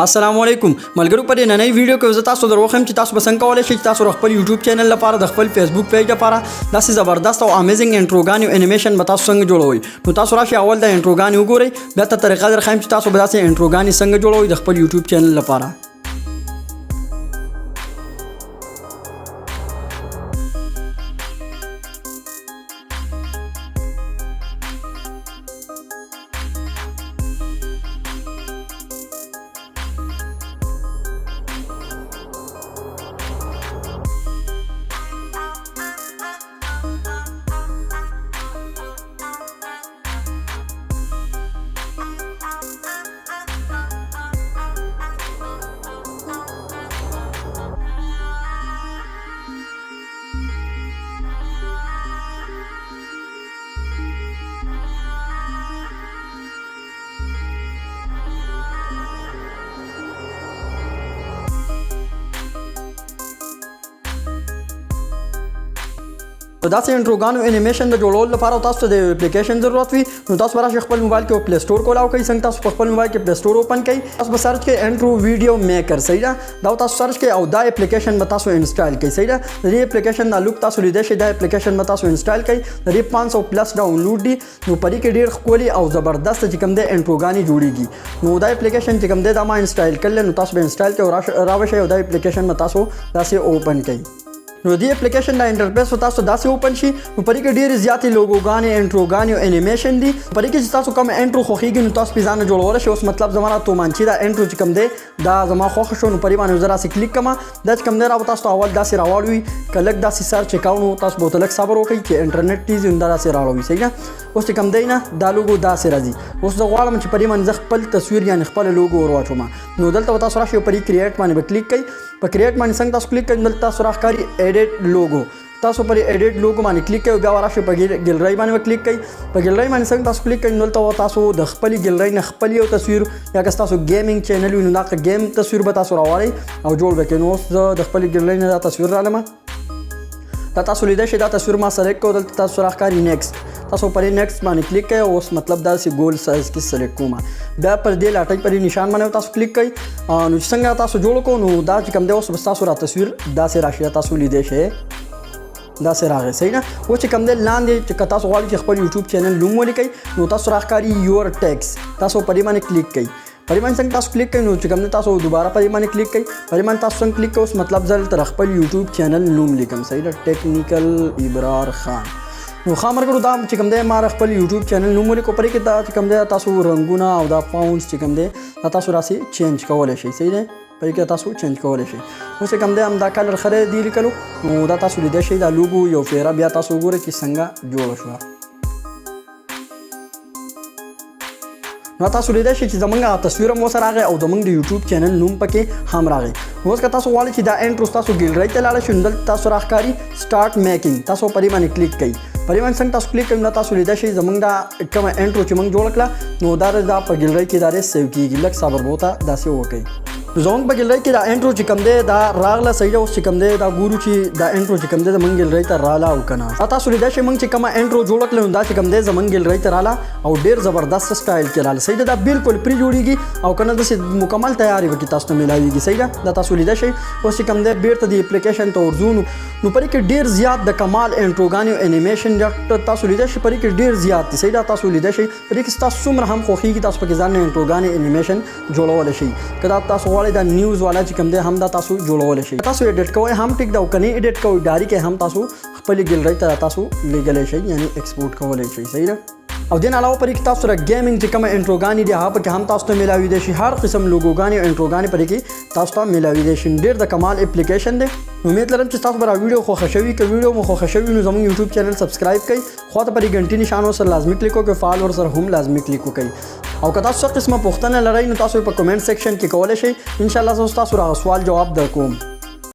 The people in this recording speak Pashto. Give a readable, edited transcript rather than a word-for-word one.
السلام علیکم ملګرو، په دې ننۍ ویډیو کې زه تاسو دروخم چې تاسو به څنګه کولی شئ چې تاسو د خپل یوټیوب چینل لپاره، د خپل فیسبوک پیج لپاره داسې زبردست او امیزنګ انټروګانې او انیمیشن به تاسو څنګه جوړوئ. نو تاسو راشئ، اول د انټروګانې وګورئ، بیا ته طریقه درښیم چې تاسو به داسې انټروګانې څنګه جوړوئ د خپل یوټیوب چینل لپاره. نو داسې انټروګانو انیمیشن د جوړولو لپاره تاسو ته د یو اپلیکیشن ضرورت وي. نو تاسو به راشئ، خپل موبایل کې پلی سټور کولاو کوئ. څنګه تاسو په خپل موبایل کې پلی سټور اوپن کړئ، تاسو به سرچ کړئ انټرو ویډیو میکر، صحیح ده؟ دا تاسو سرچ کړئ او دا اپلیکیشن به تاسو انسټال کړئ، صحیح ده؟ د دې اپلیکیشن دا لوک تاسو لیدای شئ. دا اپلیکیشن به تاسو انسټال کړئ. د دې 500 پلس ډاونلوډ دي. نو په دې کې ډېر ښکلي او زبردست چې کوم دی انټروګانې جوړیږي. نو دا اپلیکیشن چې کوم دی، دا ما انسټال کړل. نو تاسو به انسټال کړئ او راوشئ او دا اپلیکیشن به تاسو داسې اوپن کړئ. نو دې اپلیکیشن دا انټرفیس تاسو داسې اوپن شي. نو پرې کې ډېرې زیاتې لوګوګانې، انټروګانې او انیمیشن دي. پرې کې چې تاسو کوم انټرو خوښیږي، نو تاسو پې ځانه جوړولی شئ. اوس مطلب زما تومانچي دا انټرو چې کوم دی، دا زما خوښ شو. نو پرې باندې زه راسې کلیک کړم. دا چې کوم دی، را به تاسو ته اول داسې راواړوي. که لږ داسې سرچ کوو، نو تاسو به ورته لږ صبر وکړئ چې انټرنیټ تیز وي، نو دا داسې راړوي، صحیح ده؟ اوس چې کوم دی نه، دا لوګو داسې راځي. اوس زه غواړم چې پرې باندې زه خپل تصویر، یعنې خپله لوګو ور واچوم. نو دلته به تاسو راشئ، پرې کریټ باندې به کلیک کړئ. په کریټ باندې څنګه تاسو کلیک کړئ، دلته تاسو راښکاري ایډیټ لوګو. تاسو پر ایډیټ لوګو باندې کلیک کړئ. بیا راشئ، په ګیلری باندې کلیک کړئ. په ګیلری باندې څنګه تاسو کلیک کړئ، دلته تاسو د خپل ګیلری نه خپل یو تصویر یا که تاسو گیمینګ چینل وي، نو دا گیم تصویر به تاسو راوړئ او جوړ به کړئ. نو اوس زه د خپل ګیلری نه دا تصویر رالم. دا تاسو لیدای شئ، دا تصویر ما سلیکټ کړ. دلته تاسو راښکاري نیکسټ. تاسو پر نیکسټ باندې کلیک کړئ. اوس مطلب داسې ګول سایز کې سلیکټ کوم. بیا پر دې لاټۍ، پر نشان باندې تاسو کلیک کړئ. نو چې څنګه تاسو جوړ کو، نو دا چې کوم دی، اوس تاسو را تصویر داسې راشي. تاسو لیدای شئ، داسې راغی، صحیح ده؟ اوس چې کوم دی، لاندې چې که تاسو غواړئ چې خپل یوټیوب چینل نوم ولیکئ، نو تاسو راښکاري یور ټیکس. تاسو په دې باندې کلیک کړئ. په دې باندې څنګه تاسو کلیک کړئ، نو چې کوم دی، تاسو دوباره په دې باندې کلیک کړئ. په دې باندې تاسو څنګه کلیک کړئ، اوس مطلب زه تر خپل یوټیوب چینل نوم لیکم، صحیح ده؟ ټیکنیکل ابرار خان. نو ښه ملګرو، دا چې کوم دی، ما خپل یوټیوب چینل نوم ولیکو. پرې کې دا چې کوم دی، تاسو رنګونه او دا فونټس چې کوم دی، دا تاسو راسې چینج کولی شئ، صحیح دی؟ پرې کې تاسو چینج کولی شئ. اوس چې کوم دی، هم دا کلر ښه دی دی لیکلو. نو دا تاسو لیدی شئ، دا لوګو یو فیره بیا تاسو وګورئ چې څنګه جوړه شوه. نو تاسو لیدای شئ چې زمونږ هغه تصویر هم ورسره راغی او زمونږ د یوټیوب چینل نوم پکې هم راغی. اوس که تاسو غواړئ چې دا انټرو تاسو ګیلری ته لاړه شئ، نو دلته تاسو راښکاري سټارټ میکینګ. تاسو په دې باندې کلیک کړئ. په دې باندې څنګه تاسو کلیک کړئ، نو تاسو لیدای شئ زمونږ دا کومه انټرو چې موږ جوړه کړه، نو دا په ګیلری کې دا سیو کیږي. لږ صبر به ورته داسې وکړئ. نو زمونږ په ګیلری کې دا انټرو چې کوم دی، دا راغله، صحیح ده؟ اوس چې کوم دی، دا ګورو چې دا انټرو چې کوم دی، زمونږ ګیلری ته راله او که نه. دا تاسو لیدای شئ، موږ چې کومه انټرو جوړه کړه، نو دا چې کوم دی، زمونږ ګیلری ته راله او ډېر زبردست سټایل کې راله، صحیح ده؟ دا بالکل پرې جوړیږي او که نه داسې مکمل تیاري پکې تاسو ته میلاویږي، صحیح ده؟ دا تاسو لیدای شئ. اوس چې کوم دی، بیرته د اپلیکیشن ته ورځو. نو پرې کې ډېر زیات د کمال انټروګانې او انیمیشن تاسو لیدای شئ. پرې کې ډېر زیات دي، صحیح ده؟ تاسو لیدای شئ، پرې کې تاسو څومره هم خوښیږي، تاسو پکې ځان انټروګانې، انیمیشن جوړولی شئ. که دا تاسو غواړئ، دا نیوز والا چې کوم دی، هم دا تاسو جوړولی شئ. تاسو ایډیټ کوئ هم ټیک ده، او که نه ایډیټ کوئ، ډایرک هم تاسو خپلې ګیلری ته تاسو لیږلی شئ، یعنی ایکسپورټ کولی شئ، صحیح ده؟ او دین علاوه پرې کې تاسو سره گیمینګ چې کومه انټروګانې دي، هغه پکې هم تاسو ته میلاویدای شي. هر قسم لوګوګانې او انټروګانې پرې کې تاسو ته میلاویدای شي. ډېر د کمال اپلیکیشن دی. امید لرم چې تاسو به را ویډیو خوښه شوي. که ویډیو مو خوښه شوي، نو زموږ یوټیوب چینل سبسکرایب کړئ، خواته پرې ګنټي نشان ورسره لازمي کلیک وکړئ، فعال ورسره هم لازمي کلیک وکړئ. او که تاسو څه قسمه پوښتنه لرئ، نو تاسو په کومنټ سیکشن کې کولی شئ. انشاءالله زه تاسو را سوال جواب درکوم.